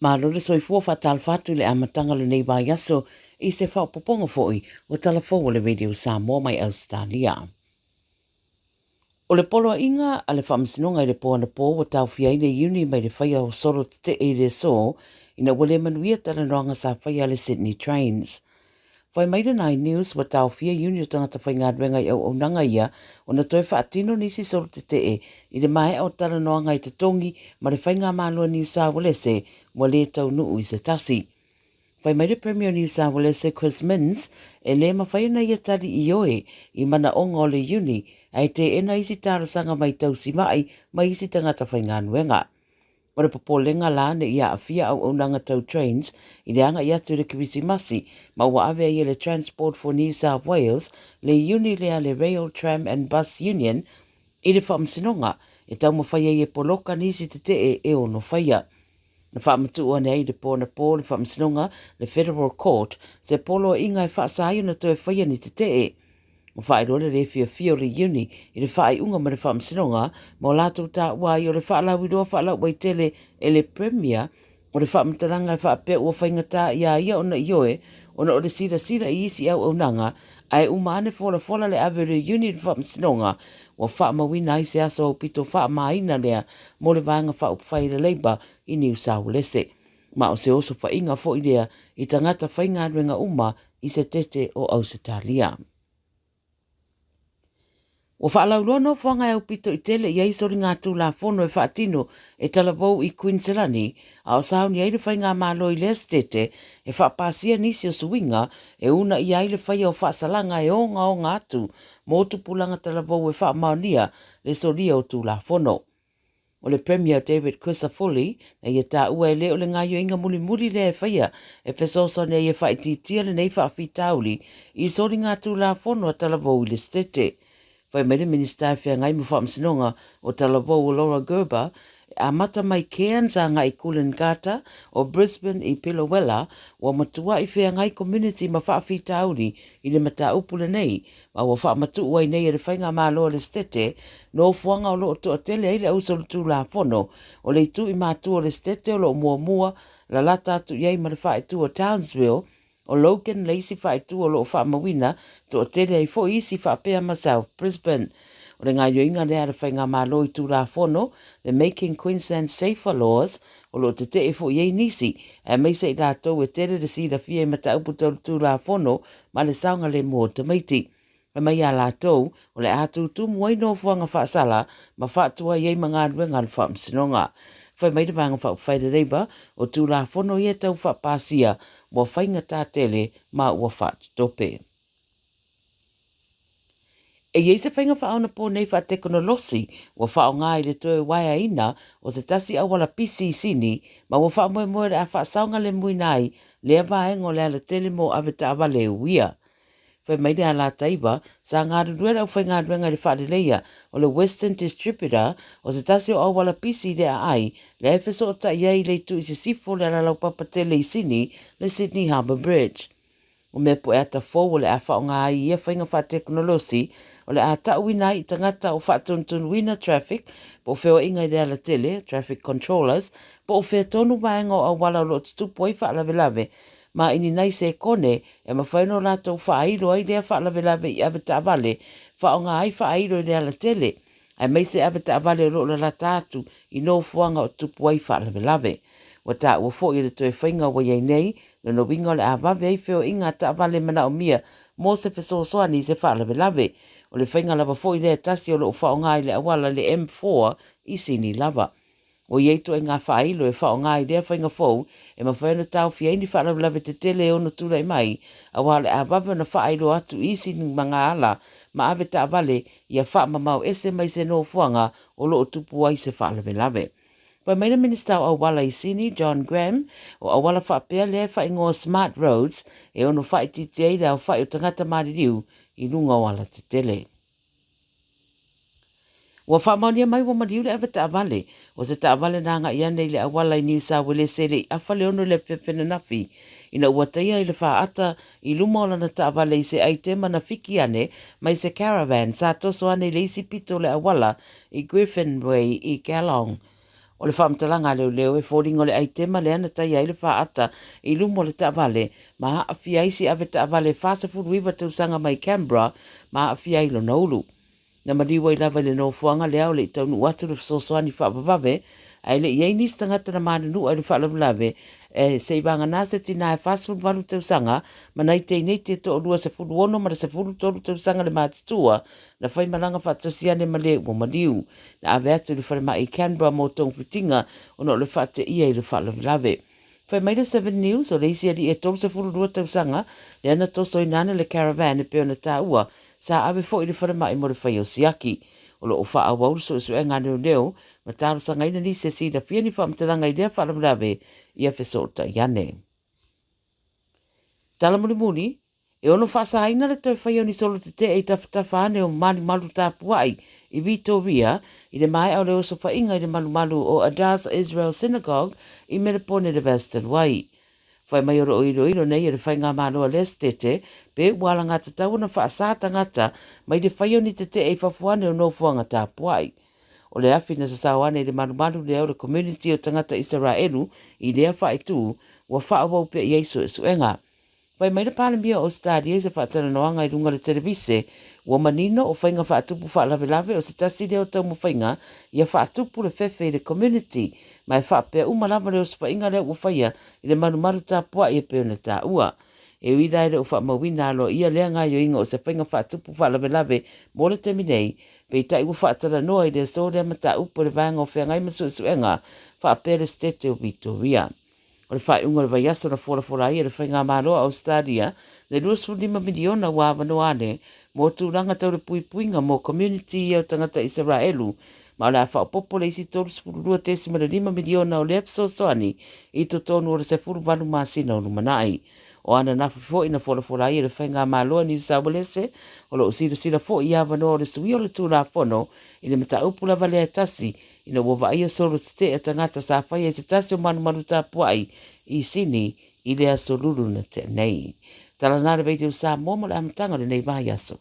Malo le soifua faatalofa atu i le amataga o lenei vaiaso i se faaopoopoga foi o Tala Fou o le Radio Samoa mai Ausetalia. O le poloaiga a le Faamasinoga i le po anapo ua taofia ai le Iuni mai le faia o solo tetee i le aso ina ua le manuia talanoaga sa faia a le Sydney Trains. Fai mai le Nine News ua taofia iuni o tagata faigaluega i auaunaga ia ona toe faatino nisi solo tetee i le maea o talanoaga i totogi ma le Faigamalo a Niu Saualese ua le taunuu i se tasi. Fai mai le Premier o Niu Saualese Chris Minns e le mafai ona ia tali ioe i manaoga o le iuni ae teena isi talosaga mai tausima'i ma isi tagata faigaluega. O le popolega la ne i aafia auaunaga tau trains i le agai atu i le Kerisimasi ma ua ave ai e le Transport for New South Wales le iuni lea le Rail, Tram and Bus Union i le faamasinoga e taumafai ai e poloka nisi tetee e ono faia. Na faamatuu ane ai i le po anapo le faamasinoga le Federal Court se poloaiga e faasa ai ona toe faia ni tetee. Ua faailoa le le fiafia o le Iuni i le faaiuga ma le Faamasinoga ma o latou taua ai o le faalauiloa faalauaitele e le Premier o le faamatalaga e faapea ua faigata iā ia ona ioe ona o le silasila i isi auaunaga ae uma ane folafola le ave o le Iuni i le Faamasinoga ua faamauina ai se aso aupito faamaina lea mo le Vaega Faaupufai a le Labour i Niu Saualese. Ma o se osofaiga foi lea i tagata faigaluega uma i se tete o Ausetalia. Ua faalauiloa nofoaga e aupito i tele i ai soligatulafono e faatino e talavou i Kuiniselani, a o sauni ai le faigamalo i lea setete e faapasia nisi o suiga e uunaia ai le faia o faasalaga e ogaoga atu mo tupulaga talavou e faamaonia le solia o tulafono. O le Premier David Crisafulli, na ia taua e le o le gaoioiga mulimuli lea e faia e fesoasoani ai e faaitiitia lenei faafitauli i soligatulafono a talavou i le Setete. Fai mai le Minisita e feagai ma Faamasinoga o Talavou o Laura Gerber, e amata mai Cairns agai i Coolangatta, o Brisbane i Biloela, ua matuai feagai community ma faafitauli i le mataupu lenei ma ua faamatuu ai nei e le Faigamalo a le Setete nofoaga o lo o toatele ai le ausolitulafono o le itu i matua o le Setete o lo o muamua lalata atu i ai ma le faaitu o Townsville, o Logan le isi faaitu o lo o faamauina toatele ai foi isi faapea ma South Brisbane. O le gaoioiga lea a le Faigamalo i Tulafono, the Making Queensland Safer Laws, o lo o tetee foi i ai nisi, aemaise i latou e tele le silafia i mataupu tau le Tulafono ma le saogalemu o tamaiti. Fai mai iā latou, o le a tūtūmu ai nofoaga faasala ma faatuai ai ma galuega a le Faamasinoga. Fai mai le Vaega Faaupufai a le Labour, o Tulafono ia e tau faapasia ua faigata tele ma ua faatotope. E i ai se faiga faaonaponei faatekonolosi ua faaaoga i le toe waeaina o se tasi auala pisi i Sini ma ua faamoemoe o le a faasaogalemuina ai lea vaega o le alatele mo avetaavale e uia. Fai mai le Alataiva, sa galulue le aufaigaluega i le faaleleia o le Western Distributor o se tasi o auala pisi i le aai lea e fesootai ai i le itu i sisifo o le alalaupapa tele i Sini, le Sydney Harbour Bridge. O mea pueata fou o le a faaaoga ai ia faiga faatekonolosi o le a ta'uina ai i tagata o faatonutonuina traffic po o feoaiga i le alatele, traffic controllers, po o fea tonu vaega o auala o lo o tutupu ai faalavelave ma i ni nai sekone e mafai ona o latou faailo ai lea faalavelave i avetaavale faaaoga ai faailo i le alatele aemaise avetaavale o lo o lalata atu i nofoaga o tutupu ai faalavelave. Ua taua foi e le toe faiga ua i ai nei, lona uiga o le a vave ai feoaiga a taavale manaomia mo se fesoasoani i se faalavelave. O le faiga lava foi lea e tasi o lo o faaaoga i le auala i le M4 i Sini lava. Ua i ai ituaiga faailo e faaaoga i lea faiga fou e mafai ona taofia ai ni faalavelave tetele e ono tulai mai, aua o le a vave ona faailoa atu i isi magaala ma avetaavale ia faamamao ese mai se nofoaga o lo o tupu ai se faalavelave. Fai mai le Minisita o Auala i Sini, John Graham, o auala faapea lea e faaigoa Smart Roads e ono faaitiitia ai le aofai o tagata maliliu i luga o alatetele. Ua faamaonia mai ua maliu le avetaavale o se taavale na agai ane i le auala i Niu Sauelese e le i afa le 6 i le afiafi ananafi ina ua taia i le faata i luma o lana taavale i se aitema na fiki ane mai se caravan sa toso ane i le isi pito o le auala i Griffin Way i Galong. O le faamatalaga a leoleo e foliga o le aitema lea na taia ai le faata i luma o le taavale ma aafia ai si avetaavale 49 tausaga mai Canberra ma aafia ai lona ulu. Na maliu ai lava i le nofoaga lea o le i taunuu atu le fesoasoani faavavave, ae le i i ai nisi tagata na manunua i le faalavelave, e seivagana se tinā e 48 tausaga ma nai teineiti e toalua 16 ma le 13 tausaga le matutua na faimalaga faatasi ane ma le ua maliu. Na ave atu i le falemai i Canberra mo togafitiga ona o le faateia i le faalavelave. Fai mai le Seven News, o le isi alii e 32 tausaga lea na tosoina ane le caravan e pei ona taua, sa ave foi i le falemai mo le faia o siaki. O lo o faaauau le suesuega a leoleo ma talosagaina nisi e silafia ni faamatalaga i lea faalavelave ia fesootai ane. Tala mulimuli, e ono faasaina le toe faia o ni solo tetee i tafatafa ane o malumalu tapuai i Vitoria i le maea o le osofaiga i le malumalu o Adass Israel Synagogue i Melepone i le vaiaso talu ai. Fai mai o lo o iloilo nei e le Faigamalo a lea Setete pe ua alagatatau ona faasa tagata mai le faia o ni tetee i fafo ane o nofoaga tapuai. O le afi na sasao ane i le malumalu lea o le community o tagata Isaraelu i lea faaitu ua faaauau pea i ai suesuega. Fai mai le Palemia o Ausetalia i se faatalanoaga i luga o le televise, ua manino o faiga faatupu faalavelave o se tasi lea o taumafaiga ia faatupu le fefe i le community ma e faapea uma lava le osofaiga lea ua faia i le malumalu tapuai e pei ona taua. E ui la e le o faamauina aloaia lea gaoioiga o se faiga faatupu faalavelave mo le taimi nei, peitai ua faatalanoa i le aso lea mataupu e le vaega o feagai ma suesuega faapea le Setete o Vitoria. O le faaiuga o le vaiaso na folafola ai e le Faigamalo a Ausetalia le 25 miliona ua avanoa ane mo tulaga tau le puipuiga mo community ia o tagata Isaraelu, ma o le a faaopoopo le isi 32.5 miliona o lea fesoasoani i totonu o le 18 masina o lumanai. O ananafi foi na folafola ai e le Faigamalo a Niu Saualese o lo o silasila foi i avanoa o le suia o le Tulafono i le mataupu lava lea e tasi ina ua vaaia solo tetee a tagata sa faia i se tasi o malumalu tapuai i Sini i le aso Lulu na tea nei. Tala na le Radio Samoa mo le amataga o lenei vaiaso.